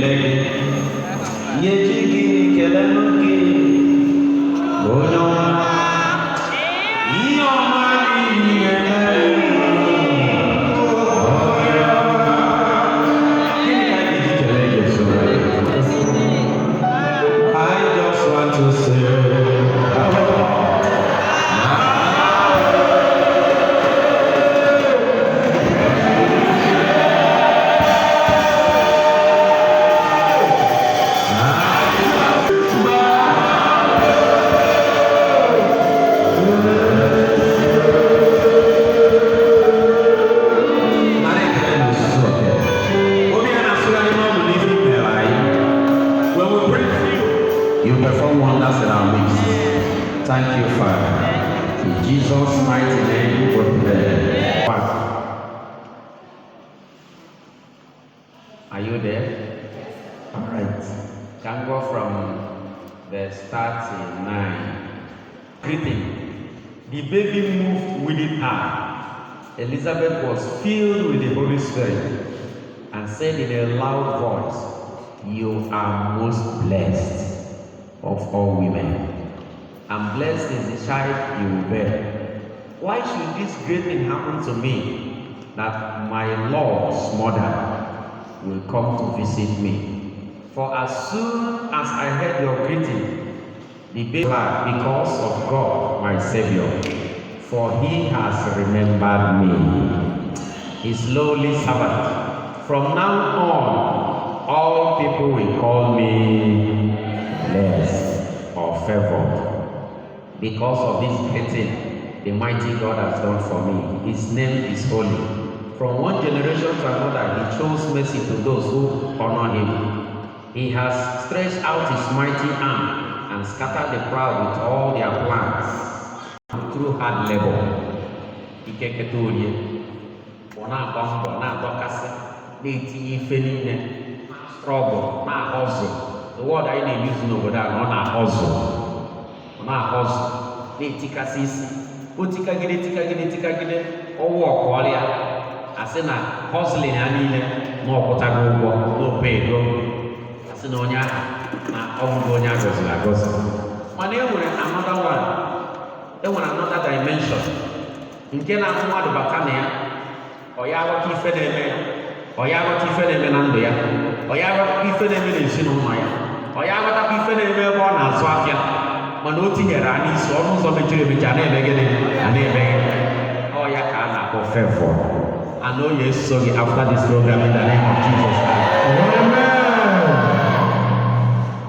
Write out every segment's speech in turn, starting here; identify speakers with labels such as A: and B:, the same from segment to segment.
A: Kelee gị? Ihe ji gịnị kelenụ gị, onye ọma? Ihe ọma niile mere, onye ọma. Gịnị ka anyị ga-eji kelee gị, Jesu? I just want to say, Nara ekele n'ozuzu oke. Obi a na-asụgharị n'ọnụ n'ife i mere anyị. When we praise you, you perform wonders in our midst. Thank you, Father. In Jesus' mighty name we pray. One. Are you there? All right. Can go from verse 39. Greeting. The baby moved within her. Elizabeth was filled with the Holy Spirit and said in a loud voice, "You are most blessed of all women, and blessed is the child you will bear. Why should this great thing happen to me, that my Lord's mother will come to visit me? For as soon as I heard your greeting, the baby glad because of God, my Savior, for he has remembered me, his lowly servant. From now on, all people will call me blessed or favored because of this great thing the mighty God has done for me. His name is holy. From one generation to another, he shows mercy to those who honor him. He has stretched out his mighty arm and scattered the proud with all their plans through hard labor." Ike keta orie, ọ na-agba mbọ, na-adọkasị, na-etinye ife niile, struggle, na-ahọzụ. The word anyị na-eyuzu n'obodo a na ọ na-ahọzụ, ọ na-ahọzụ, na-etikasị isi. O tikagide, tikagide, tikagide, ọwụ ọkụọrịa, asị na hustling ya niile na ọkwụtago ụgwọ n'ope ego, asị na onye ahụ na ọ bụghị onye a gọziri agọzi. Mana e nwere another one, e nwere another dimension nke na mmadụ bata na ya, ọ ya aghọta ife na-eme ya, ọ ya aghọta ife na-eme na ndụ ya, ọ ya aghọta ife na-eme n'ezinụlọ ya, ọ ya aghọtakwa ife na-eme ebe ọ na-azụ afịa. Mana o tinyere a n'isi, ọnụ ụzọ mechiri emechi a na-eme gịnị? A na-emeghe. Ọ ya ka a na-akpọ favor. And o ya eso gị after this program in the name of Jesus.
B: Amen.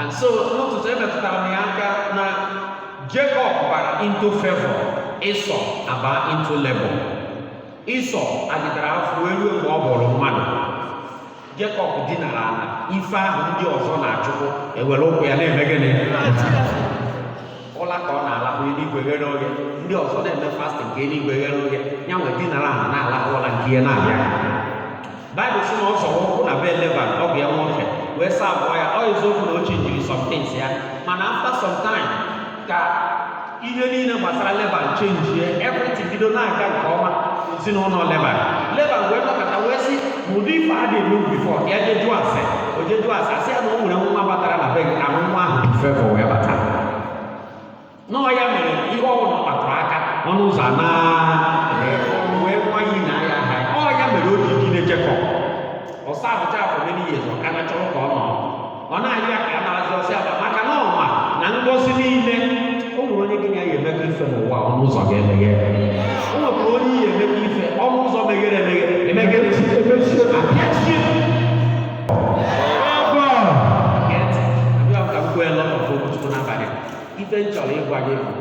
A: And so n'ụtụtụ, emetụtara m ya aka na Jacob bara into favor, Esau aba into labor. Esau agidara afọ wee ruo mgbe ọ bụrụ mmadụ. Jacob dinara ala, ife ahụ ndị ọzọ na-achụkwụ ewere ụkwụ ya na-eme gịnị? Ụla ka ọ na-alahụ, eluigwe ghere oghe. Ndị ọzọ na-eme fasting ka eluigwe ghere oghe, ya nwee dinara ala na-alahụ ụla nke ihe na-abịa. Baịbụl sị na ọ zọrọ ụkwụ na be Leban, ọgụ ya nwoke, wee saa abụọ ya. Ọ eziokwu na o chenjiri some things ya, mana after some time ka ihe niile gbasara Leban chenjie, everything bido na-aga nke ọma ezinụlọ Leban. Leban wee nọkọta wee sị na ụdị ife a dị-eme before ka ya jee jụọ ase. O jee jụọ ase, asị ya na o nwere nwa batara na be gị ahụ. Nwa ahụ favor wee bata nọọ ya mere ihe ọbụla ọ kpatụrụ aka, ọnụ ụzọ na wee nwa yi na ya aha ya. Ọ ya mere o ji jide Jekọb. Ọsọ abụcha afọ many years, ọ ka na chọrọ ka ọ nọ, ọ na-ayọ ya ka a na-azị ọsọ aba, maka na ọ ma na ngọzi niile o nwere onye gị na ya emekọ ife n'ụwa, ọnụ ụzọ ga-emeghe. O nwekwara onye ihe emekọ ife, ọnụ ụzọ meghere emeghe emeghe
B: Emechie.
A: Apịachie.
B: Favor.
A: Get abịa ka m kwuo lot of okwuchukwu n'abalị a. Ife m chọrọ ịgwa gị bụ,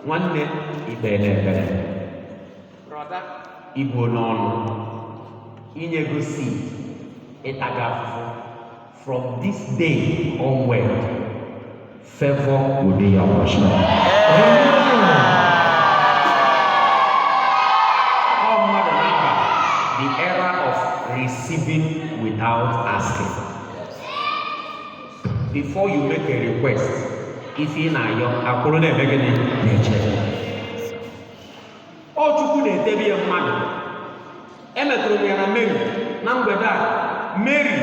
A: nwanne, ikpe na ekpere, brother, ibu n'ọnụ inyego seed, ịtaga afụfụ. From this day onward, favor will be your portion.
B: Amen.
A: Ọ mmadụ na-aba the era of receiving without asking. Before you make a request, ife ị na-ayọ akwụrụ na-eme gịnị? Na-eche. Ọ Chukwu na-etebe ya mmadụ. Emetụrụ m ya na Mary na mgbede a. Mary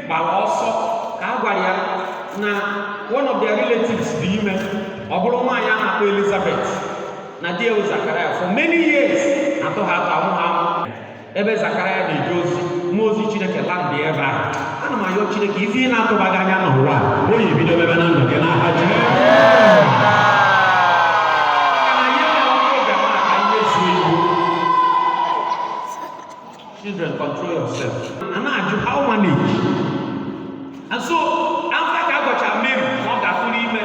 A: gbara ọsọ. Ka a gwara ya na one of their relatives dị ime, ọ bụrụ nwaanyị a na-akpọ Elizabeth na di ya bụ Zakaraya, for many years atụ ha atụ amụ ha amụ. Ebe Zakaraya na-eje ozi, mmụọ ozi Chineke landị ebe ahụ. Ana m ayọ Chineke, ife ị na-atụbaghị anya n'ụwa a, o yi bido mebe na ndụ gị n'aha Jizọs. Maka na ihe mere program a ka ihe zuo iwu. Children, control yourself. A na-ajụ how manage. And so after ka agwacha Mary na ọ ga-atụrụ ime,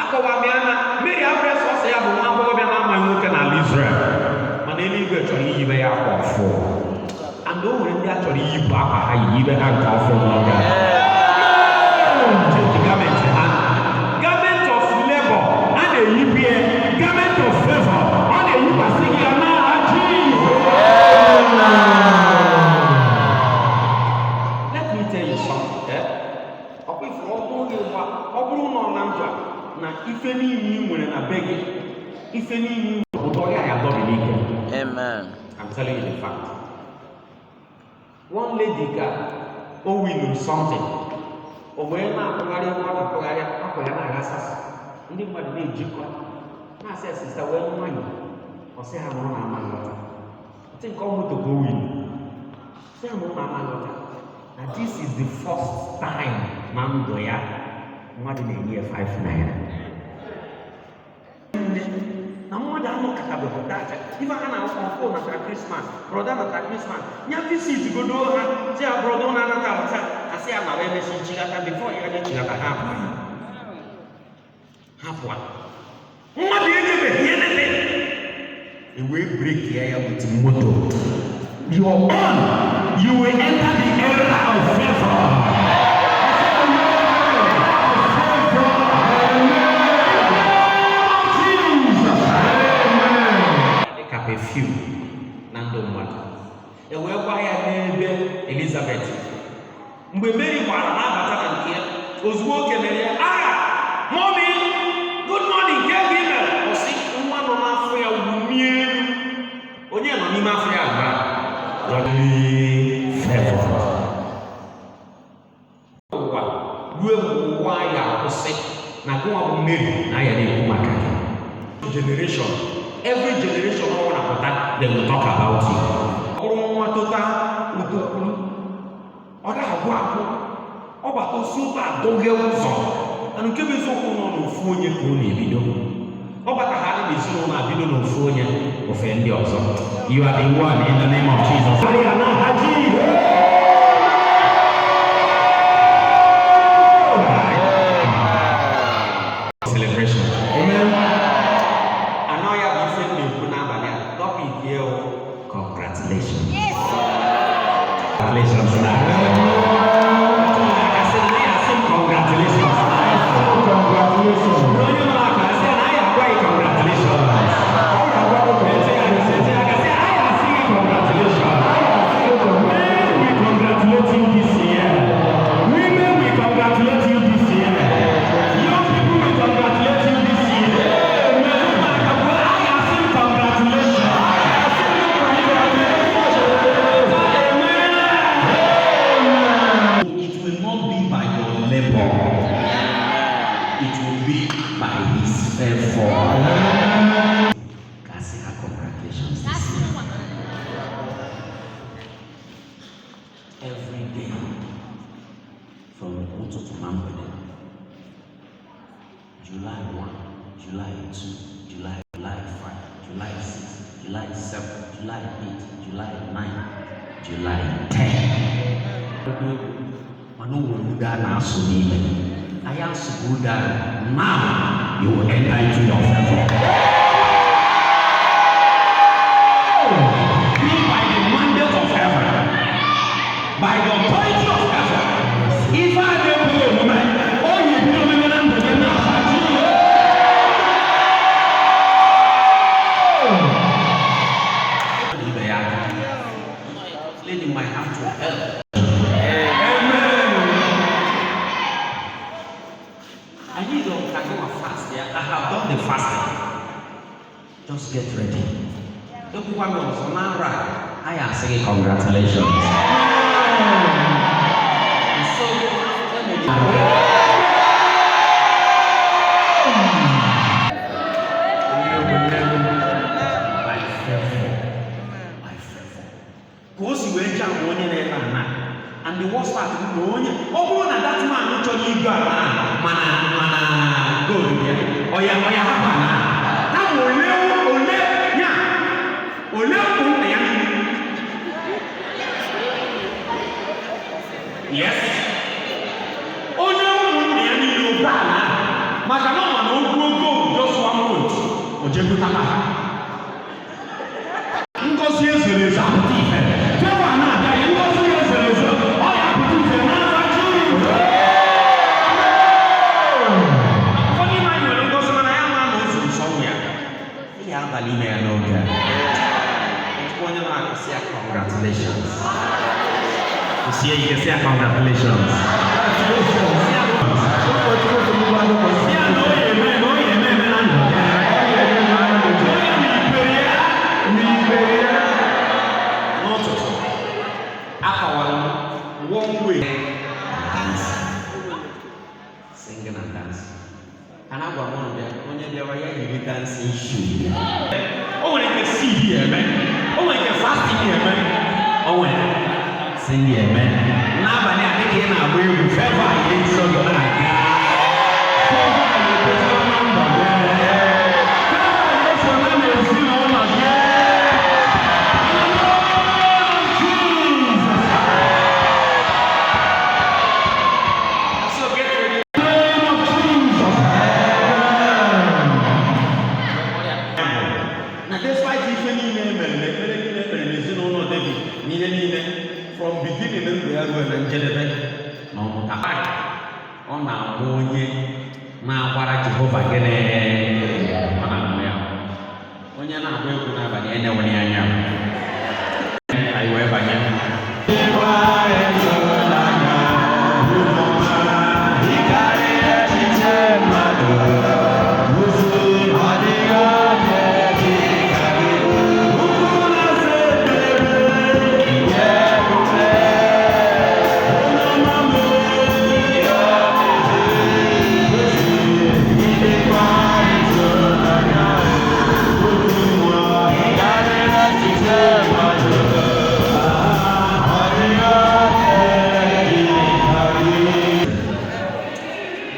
A: akọwa m ya na Mary abụrụ sọsọ ya bụ nwa agbọghọbịa na-amaghị nwoke n'ala Israel, mana eluigwe chọrọ iyibe ya akwa ọfụ, and o nwere ndị a chọrọ iyipụ akwa ha, yibe ha nke ọfụ n'oge a. Change garment ha, garment of labor a na-eyipụ ya, garment of favor ọ na-eyikwasị gị ya n'aha Jizọs. Let me tell you something, eh? Ọkwa ife ọ bụrụ gị gwa, ọ bụrụ na ọ na ndụ a na ife niile ị nwere na be gị, ife niile ị nwere, ụdọ ya ya dọbi n'ike.
C: Amen.
A: I'm telling you the fact. One lady ka o winuru something, o wee na-atụgharị ebe ọ na-atụgharị, akwa ya na-aghasasị, ndị mmadụ na-ejikọ na-asị ya, "Sister, wee nwayọ." Ọ sị ha nụrụ na ama nghọta. I think ọ moto ka o winu. Sị ha nụrụ na ama nghọta na this is the first time na ndụ ya mmadụ na-enye ya 5 naira, na mmadụ anọkọtabeghị daja ife ha na-akpọ ọkụ natara Christmas, brother natara Christmas ya visit godo ha, si ya, "Brother, na anata alata." Asị ya nara, emesi chigata. Before ya ga chigata, ha pụọ, ha pụọ. Mmadụ enyebeghị anything, ewee break ya ya with moto.
B: Your own, you will enter the era of favor. Jesus.
A: Dị ka perfume na ndụ mmadụ, e wee gwa ya n'ebe Elizabeth. Mgbe Mary gbara na-abata na nke ya, ozugbo o kelere ya, "Ah, Mommy, good morning, ke gị mere?" Ọ sị nwa nọ n'afọ ya wunie elu. Onye nọ n'ime afọ ya gbara
B: Godly favor.
A: Ụwa ruo mgbe ụwa ya akwụsị na gụnwa bụ Mary na ya na-ekwu maka gị. Generation, every generation ọ bụla pụta, they will talk about you. Ọ bụrụ nwa tota utokwuru, ọ na-agwụ agwụ, ọ bata osi ụtọ adọghị ụzọ. Mana nke bụ eziokwu, nọ n'ofu onye ka ọ na-ebido. Ọ batagharị n'ezinụlọ, abido n'ofu onye, ofe ndị ọzọ.
B: You are the one in the name of Jesus. Karịa n'aha Jizọs.
A: Celebration.
B: Amen.
A: Anọ ya bụ ife m na-ekwu n'abalị a. Topic ya o, congratulations.
B: Congratulations.
A: Asị na ya asị m congratulations.
B: Congratulations.
A: Onye nọ aka asị na ya agwa gị congratulations. Ete ya aka sị anyị asị gị congratulations.
B: Men, we congratulate you this year. Women, we congratulate you this year. Young people, we congratulate you this year. I asị m congratulations. Amen.
A: It will not be by your labor. It will be by his favor. Kasị ha congratulations this year. Every day from ụtụtụ na mgbede. July 1, July 2, July 5, July 6, July 7, July 8, July 9, July 10. Mana o nwere ude a na-asụ n'ime anyị, asụghị ude ahụ. Now you will enter into your favor. Be by the mandate of heaven, by the authority of heaven, ife a na-ekweghị omume, o yi ebido omume na ndụ gị n'aha Jizọs. Ibe ya aka. Lady might have to help.
B: Amen.
A: I need to go fast. Yeah? I have done the fasting. Just get ready. Ekwukwa m ọzọ na nra, anyị asị gị congratulations. So, And the worst part bụ na onye ọ bụrụ na that man chọrọ igo ala ahụ, mana gold ya, ọ ya hapụ ala ahụ. Kama ole ya ole ụmụnna ya niile. Yes, onye ụmụnna ya niile obe ala ahụ, maka na ọ ma na ogwu gold just one month, o jegotala ha. Ngozi ezoro ezo apụta ife. Favour na-abịa ya, ngozi ya ezoro ezo ọ ya apụta ife n'afa Jizọs. Ụfọdụ n'ime anyị nwere ngozi, mana ya ma na o zuru nsọ ya. Ị ga-abalị ime ya n'oge a. Tupu onye na-akụsị ya, congratulations. Kwụsie ike, sị ya congratulations. Sị ya na ọ ya eme, na ọ ya eme na ndụ ya. Onye na ikpere ya, n'ikpere ya. N'ụtụtụ, akọwara m one way dancing, singing and dancing. A na-agwa m ụnụ bịa, onye bịawa ya yiri dancing shoe. O nwere ike seed ya eme, o nwere ike fasting ya eme, o nwere sing ya eme. N'abalị a, dịka ị na-agba egwu, favour ya eso gị na-aga. Favour ya ekwesịrị na ndụ gị. Favour ya eso na n'ezinụlọ gị. In the name of Jesus. So get ready. In the name of Jesus. Na despite ife niile e mere na ekpere niile e kpere n'ezinụlọ David na ihe niile from beginning ndụ ya ruo na njedebe na ọmụta, ọ na-amụ onye na-agbara Jehova gịnị? Ọ na-amụ ya onye na-agba egwu n'abalị enewere ya anya. Anyị wee banye.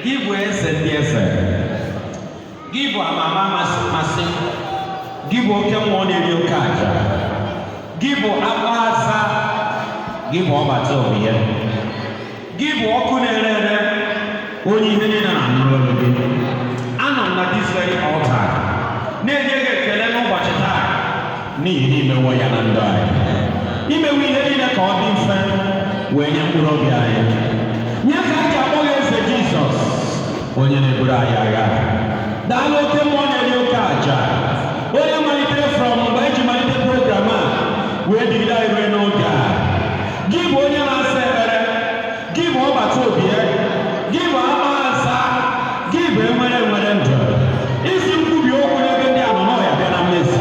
A: Gị bụ eze ndị eze, gị bụ amama amasị masị, gị bụ oke mmụọ na-eri oke aja, gị bụ akpa asa, gị bụ ọbata obi ya, gị bụ ọkụ na-ere ere, onye ihe niile na-anụrụ olu gị. Anọ m na this very altar na-enye gị ekele n'ụbọchị taa, n'ihi na imewo ya na ndụ anyị, imewo ihe niile ka ọ dị mfe wee nye mkpụrụ obi anyị. Nye ka a ji akpọ gị eze Jizọs, onye na-eburu anyị agha. Daalụ, oke mmụọ na-eri oke aja, onye malitere from mgbe eji malite program a wee digide anyị ruo n'oge a. Gị bụ onye na-asa ekpere, gị bụ ọbata obi ya, gị bụ ama asa, gị bụ enwere enwere ndụ. Isi nkwubi okwu n'ebe ndị a nọ n'ọya bịa na mmezu.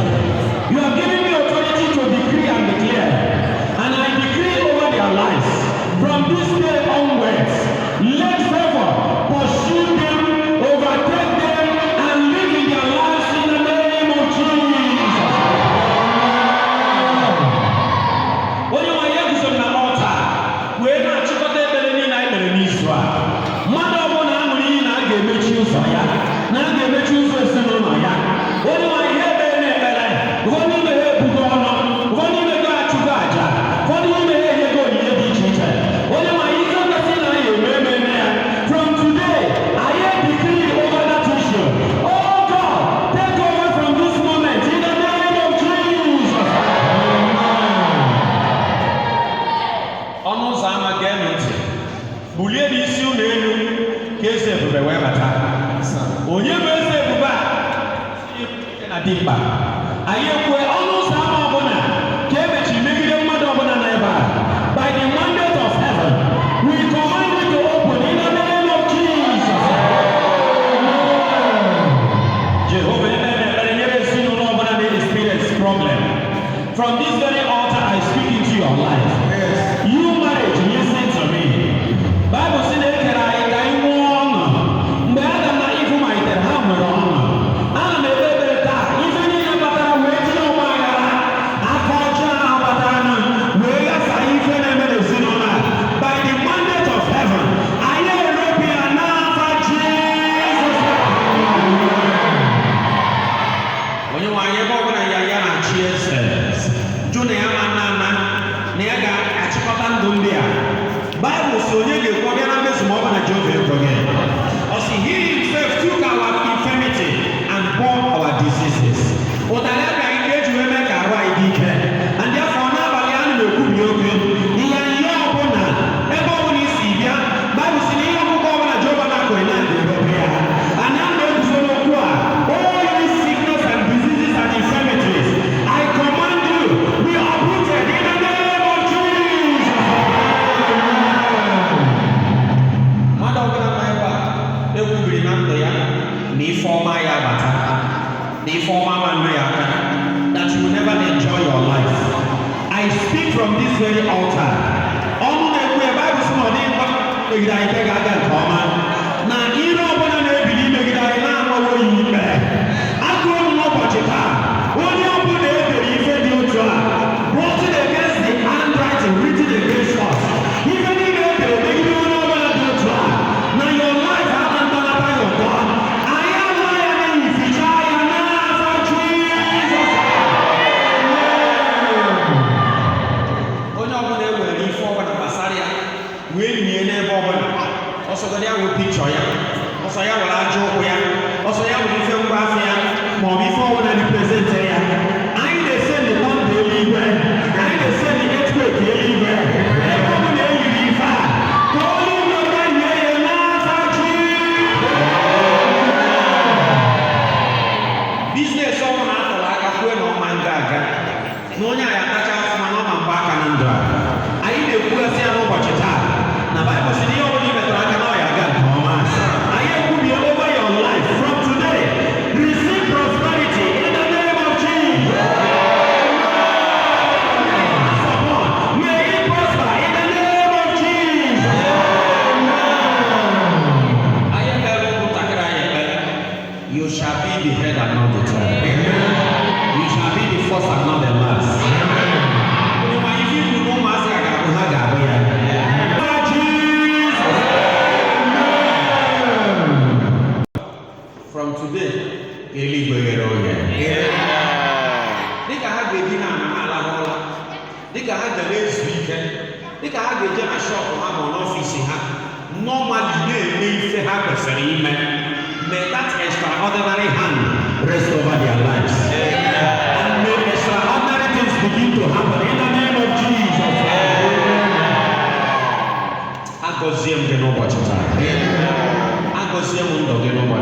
A: You have given me authority to decree and declare, and I decree over their lives from this day onwards, let favor pursue them, overtake them and live in their lives in the name of Jesus. Onye nwe anyị, eguzo m na altar wee na-achịkọta ekpere niile anyị kpere n'izu a. Mmadụ ọbụla aṅụrụ iyi na a ga-emechi ụzọ ya, na a ga-emechi ụzọ ezinụlọ ya, onye nwe anyị, ihe ekpere na ekpere, ụfọdụ n'ime ha ebugo ọnụ, ụfọdụ n'ime ha achụgo àjà, ụfọdụ n'ime ha enyego onyinye dị iche iche. Onye nwe anyị, ike kwesịrị na anyị eme ememe ya. From today, I decree over that issue. Oh God, take over from this moment in the name of Jesus. Ọnụ ụzọ ámá, geenụ ntị. Bulie n'isi ụlọ elu ka eze ebube wee bata. Onye bụ eze ebube a na dimkpa? Anyị ekwe ọnụ ụzọ ámá ọbụla ka emechiri megide mmadụ ọbụla n'ebe a, by the mandate of heaven, we command it to open in the name of Jesus. Jehova, ebe na ekpere nyere ezinụlọ ọbụla na-experience problem, from this very altar I speak into your life. You marriage, listen to me. Bible sị na ekere anyị ka anyị nwee ọṅụ. Mgbe Adam na Ivu malitere, ha nwere ọṅụ. Ana m ekpe ekpere taa, ife niile kpatara wee tinye ọgba aghara.
B: Jehova ekweghị. Ọ sị, "He himself took our infirmity and bore our diseases." Ụtarị abịaghị ka eji wee mee ka arụ anyị dị ike. And therefore, n'abalị a na-ekwubi okwu ihe ihe ọbụla, ebe ọbụla isi bịa, Baịbụl sị na ihe ọkụkọ ọbụla Jehova na-akụghị na-edobe ya. And a na-eguzo n'okwu a, all you sickness and diseases and infirmities, I command you, be uprooted in the name of Jesus.
A: Mmadụ ọbụla nọ ebe a ekwubiri na ndụ ya na ife ọma ya abata, na ife ọma ma nụ ya aka, that you will never enjoy your life,
B: I speak from this very altar. Ọnụ na-ekwu ya, Baịbụl sị na ọ dịghị mkpa megide anyị nke ga-aga nke ọma. Na ire ọbụla na-ebili imegide anyị na-amawo ya ikpe. Agụụ m n'ụbọchị taa, onye ọbụla edere ife dị otu a, brought against the handwriting written against us. Ife niile edere megide onye ọbụla dị otu a, na your life ama ndọnata ya ụtọ. Anyị ama ya n'ihi fichaa ya n'afa Jizọs.
A: Onye ọbụla ewere ife ọbụla gbasara ya wee mie n'ebe ọbụla, ọsọgodi ya wee pikchọ ya, ọsọ ya were aja ụkwụ ya, ọsọ ya were ife ngwa afọ ya,
B: ma ọ bụ ife ọbụla represent ya, anyị na-ese ndị thunder eluigwe, anyị na-ese ndị earthquake eluigwe, ebe ọbụla eyiri ife a, ka onye nweta yie ya n'afa Jizọs.
A: Business ọbụla atụrụ aka kwue na ọma nga aga, na onye a ya atacha afụma na ọma mgba aka na ndụ a,
B: Anyị na-ekwugasị ya n'ụbọchị taa na Baịbụl sị na ihe ọbụla i metụrụ aka na ọ ya aga nke ọma. Anyị ekwubie over your life, from today, receive prosperity in the name of Jesus. Support, may it prosper in the name of Jesus.
A: Anyị ekpere ụmụntakịrị anyị ekpere. You shall be the head and not the tail. You shall be the first and not the last. Onye ma ife ikwu na ụmụazị a ga-abụ, ha ga-abụ ya.
B: Jesus.
A: From today, eluigwe ghere oghe. Dịka ha ga-ebi na ana na-alahụ ụra, dịka ha ga na-ezu ike, dịka ha ga-eje na shop ha ma ọ n'office ha normally na-eme ife ha kwesịrị ime, may that extraordinary hand
B: rest over their lives. And may extraordinary things begin to happen in the name of Jesus.
A: Agọzie m gị n'ụbọchị taa. Agọzie m ndụ gị n'ụbọchị